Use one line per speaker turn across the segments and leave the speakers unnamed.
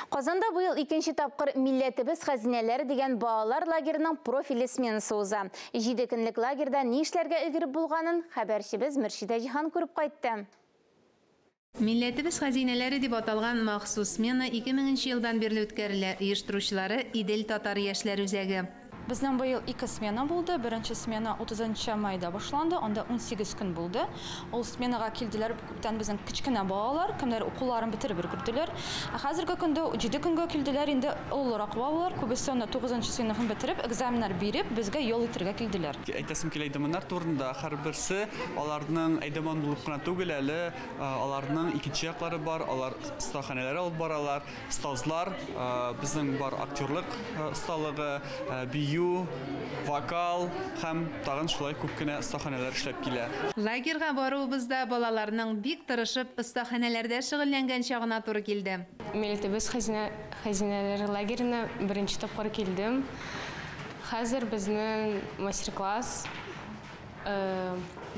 Казанда быел икенче тапкыр «Милләтебез хәзинәләре» дигән балалар лагерының профильле сменасы уза. 7 көнлек лагерьда ни эшләргә өлгереп булганын хәбәрчебез Мөршидә Җиһан күреп кайтты.
«Милләтебез хәзинәләре» дип аталган махсус смена 2000 нче елдан бирле үткәрелә. Оештыручылары Идел татар яшьләр үзәге.
Безнең быел ике смена булды. Беренче смена 30 майда башланды, анда 18 көн булды. Ул сменага килделәр күптән безнең кечкенә балалар, кемнәр укуларын бетереп өлгерделәр. Ә хәзерге көндә 7 көнгә килделәр инде олырак балалар, күбесе анда 9 сыйныфын бетереп, экзаменнар биреп, безгә ял итәргә килделәр.
Әйтәсем килә әйдәманнар турында, һәрберсе аларның әйдәман булып кына түгел әле, аларның икенче яклары бар, алар остаханәләр алып баралар, остазлар, безнең бар актерлык осталыгы, бию, вокал һәм тагын шулай күп кенә остаханәләр эшләп килә.
Лагерьга баруыбызда балаларның бик тырышып остаханәләрдә шөгыльләнгән чагына туры килде.
Милләтебез хәзинәләре лагерена беренче тапкыр килдем. Хәзер безнең мастер-класс,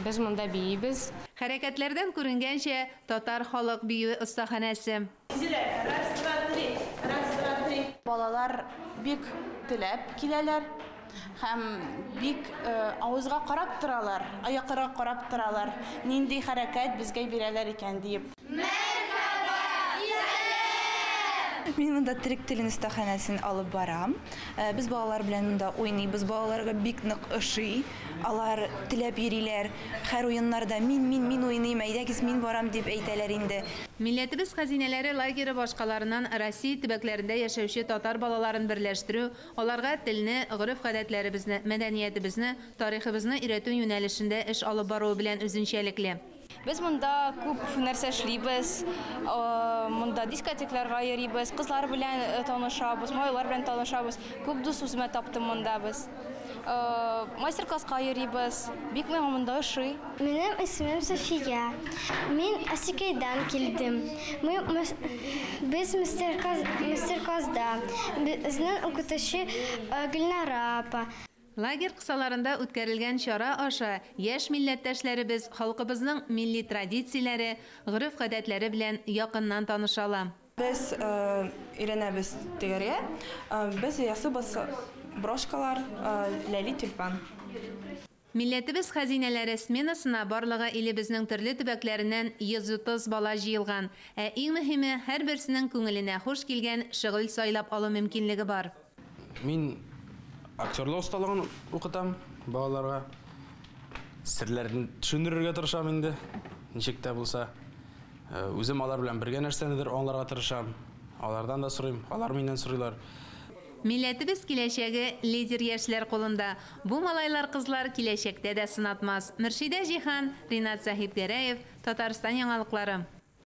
без монда биибез.
Хәрәкәтләрдән күренгәнчә, татар халык биюе остаханәсе.
Раз, два, три. Раз, два, три. Балалар бик теләп киләләр һәм бик авызга карап торалар, аякларга карап торалар, нинди хәрәкәт безгә бирәләр икән диеп.
Мәрхәбә!
Мин монда төрек телен остаханәсен алып барам. Без балалар белән монда уйныйбыз, балаларга бик нык ошый. Алар теләп йөриләр. Һәр уеннарда мин, мин, мин уйныйм, әйдәгез мин барам дип әйтәләр инде.
Милләтебез хәзинәләре лагере башкаларыннан Россия төбәкләрендә яшәүче татар балаларын берләштерү, аларга телне, гореф-гадәтләребезне, мәдәниятебезне, тарихыбызны өйрәтү юнәлешендә эш алып баруы белән үзенчәлекле.
Без монда күп нәрсә эшлибез, монда дискотекларга йөрибез, кызлар белән танышабыз, малайлар белән танышабыз. Күп дус үземә таптым монда без. Мастер-класска йөрибез. Бик миңа монда ошый.
Минем исемем София. Мин Асикайдан килдем. Без мастер-класста. Безнең укытучы Гөлнара апа.
Лагерь кысаларында үткәрелгән чара аша яшь милләттәшләребез халкыбызның милли традицияләре, гореф-гадәтләре белән якыннан таныша ала.
Без өйрәнәбез тегәргә. Без ясыйбыз брошкалар, ләли тюльпан.
Милләтебез хәзинәләре сменасына барлыгы илебезнең төрле төбәкләреннән 130 бала җыелган. Ә иң мөһиме, һәрберсенең күңеленә хуш килгән шөгыль сайлап алу мөмкинлеге бар.
Мин актерлык осталыгын укытам балаларга. Серләрен төшендерергә тырышам инде, ничек тә булса. Үзем алар белән бергә нәрсәнедер аңларга тырышам. Алардан да сорыйм, алар миннән сорыйлар.
Милләтебез киләчәге лидер яшьләр кулында. Бу малайлар, кызлар киләчәктә дә сынатмас. Мөршидә Җиһан, Ринат Сәхибгәрәев, Татарстан яңалыклары.